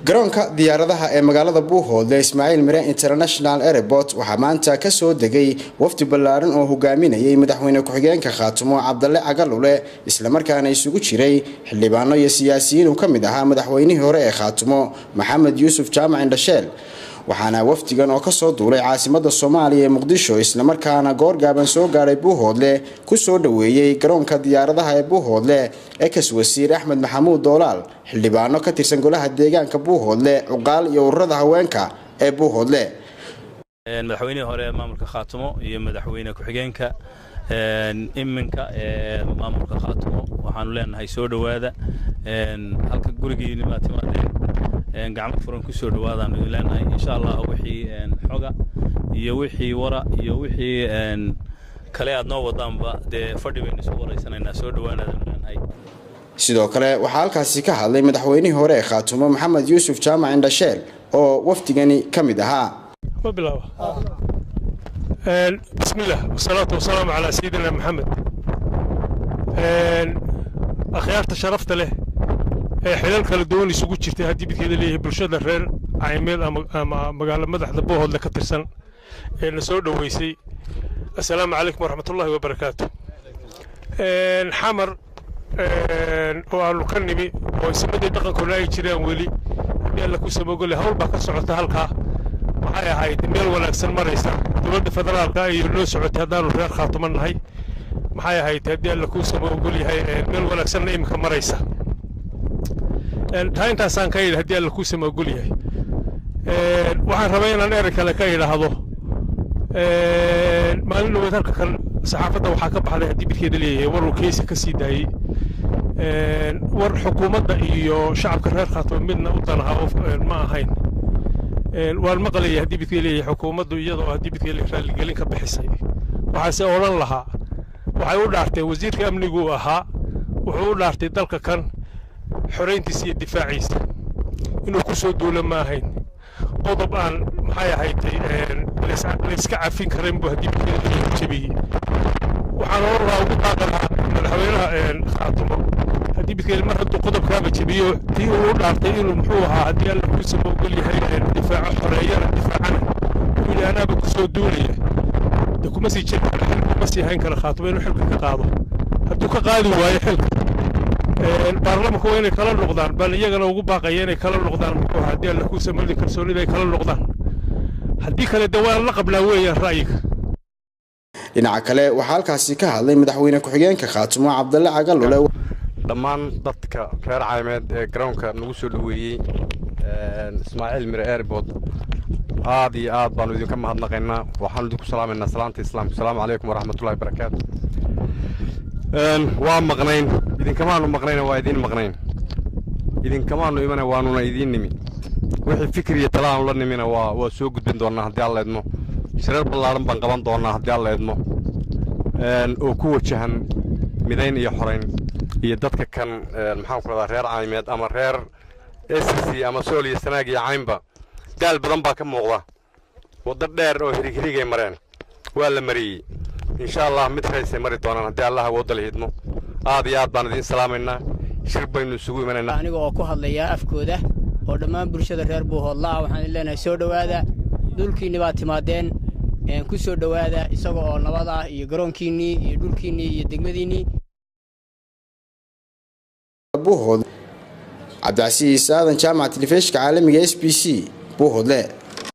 Garoonka diyaaradaha ee magaalada Buuhoodle, Ismaaciil Mire International Airport, waxaa maanta kasoo degay wafdi ballaaran oo hogaaminayay madaxweyne ku-xigeenka Khaatumo Cabdalle Cagalule, islamarkaana isugu jiray xildhibaano iyo siyaasiyiin uu ka mid ahaa madaxweynihii hore ee Khaatumo Maxamed Yuusuf Jaamac Indhasheel. Waxaana wafdigan oo kasoo duulay caasimada Soomaaliya ee Muqdisho, islamarkaana goorgaaban soo gaadhay Buuhoodle, kusoo dhaweeyey garoonka diyaaradaha ee Buuhoodle ex wasiir Axmed Maxamuud Doolaal, xildhibaano ka tirsan golaha deegaanka Buuhoodle, cuqaal iyo ururada haweenka ee Buuhoodle. Madaxweynihii hore ee maamulka Khaatumo iyo madaxweyne ku-xigeenka iminka ee maamulka Khaatumo, waxaanu leenahay soo dhowaada. Halka gurigiini baa timaadeen, gacmo furan ku soo dhowaadaanu idin leenahay. Insha Allah wixii xoga iyo wixii wara iyo wixii kale aad noo wadaanba dee fadhi baynu isu waraysanaynaa. Soo dhowaanaadaanu leenahay. Sidoo kale waxaa halkaasi ka hadlay madaxweynihii hore ee Khaatumo Maxamed Yuusuf Jaamac Indhasheel oo wafdigani ka mid ahaa. Ma bilaaba? Bismillah, wasalaatu wasalaamu calaa sayidina Maxamed. Akhyaarta sharafta leh ee xilal kala duwan isugu jirtay, haddii midkeeda leeyahay, bulshada reer Caymeed ama magaalo madaxda Buuhoodle ka tirsan ee na soo dhoweysay, assalaamu calaykum waraxmatullaahi wabarakaatu. Xamar oo aanu ka nimi oo ismadii dhaqankuna ay jiraan weli, haddii Alla ku samogole, hawl baa ka socota halkaa, maxay ahayd, meel wanaagsan maraysa. Dowladda federaalka iyo noo socotay haddaanu reer Khaatuma nahay, maxay ahayd, haddii Alla kuu sama ogol yahay, meel wanaagsanna iminka maraysa. Taa intaasaan ka yidhi. Haddii Alla kuu sama ogol yahay, waxaan rabay inaan erey kale ka idhaahdo. Maalin dhaweyd halka kan saxaafadda waxaa ka baxday, haddii midkeeda leeyahay, war uu Keyse ka sii daayey, war xukuumadda iyo shacabka reer Khaatuma midna u danaha ma ahayn. Waan maqlayay, haddii midkeeda leeyahay, xukuumaddu iyadoo, haddii midkeeda leeyahay, raaligelin ka bixisay. Waxaase odhan lahaa, waxay u dhaartay, wasiirka amnigu ahaa, wuxuu u dhaartay dalka kan xorayntiisa iyo difaaciisa. Inuu ku soo duulo ma ahayn. Qodob aan, maxay ahaydtay, layska cafin karin buu, haddii midkeeda leeyahay, jebiyey. Waxaan odhan lahaa, ugu baaqi lahaa madaxweynaha Khaatumo, haddii midkeeda, mar hadduu qodobkaaba jebiyo, tii uu u dhaartay inuu, muxuu ahaa, haddii Alla kuusama ogol yahay, difaaco, xoreeyana, difaacana, uu yidhi anaaba ku soo duulaya, de kuma sii jiri karo xilka, kuma sii hayn karo Khaatumo. Inuu xilka ka qaado, hadduu ka qaadi waayo xilka, baarlamanku waa inay kala noqdaan. Bal iyagana ugu baaqaya inay kala noqdaan, muxuu ahaa, haddii Alla kuusama kalsoonida ay kala noqdaan. Haddii kale de waan la qabnaa weeyaan ra'yiga. Dhinaca kale waxaa halkaasi ka hadlay madaxweyne ku-xigeenka Khaatumo Cabdalle Cagalule. Dhammaan dadka reer Caymeed ee garoonka nagu soo dhoweeyey Ismaaciil Mire Airport, aad iyo aad baanu idinka mahadnaqaynaa. Waxaanu idinku salaamaynaa salaanta islaamka: asalaamu calaykum waraxmatullahi barakaatu. Waa maqnayn, idinkamaanu maqnayna, waa idiin maqnayn. Idinkamaanu imana, waanuna idiin nimi. Wixii fikir iyo tala aanu la nimina waa soo gudbin doonnaa haddii Alla idmo. Shirar ballaaran baan qaban doonnaa haddii Alla idmo, oo ku wajahan midayn iyo xorayn iyo dadka kan, maxaan ku rahdaa, reer Caymeed ama reer SC ama Sool iyo Sanaag iyo Caynba. Daal badan baa ka muuqda. Waddo dheer oo hirigirigay mareen, waa la mariyey. Insha Allah mid raysay mari doonaan haddii Allah awoodda la hidmo. Aad iyo aad baan idiin salaamaynaa. Shir baynu isugu imanaynaa. Aniga oo ku hadlaya afkooda oo dhammaan bulshada reer Buuhoodlaha, waxaan idin leenahay soo dhowaada. Dhulkiinni baad timaadeen, ku soo dhowaada isaga oo nabad ah, iyo garoonkiinnii iyo dhulkiinnii iyo degmadiinnii. Buuhood, Cabdicasiis Aadan Jaamac, telefishinka caalamiga SBC, Buuhoodle.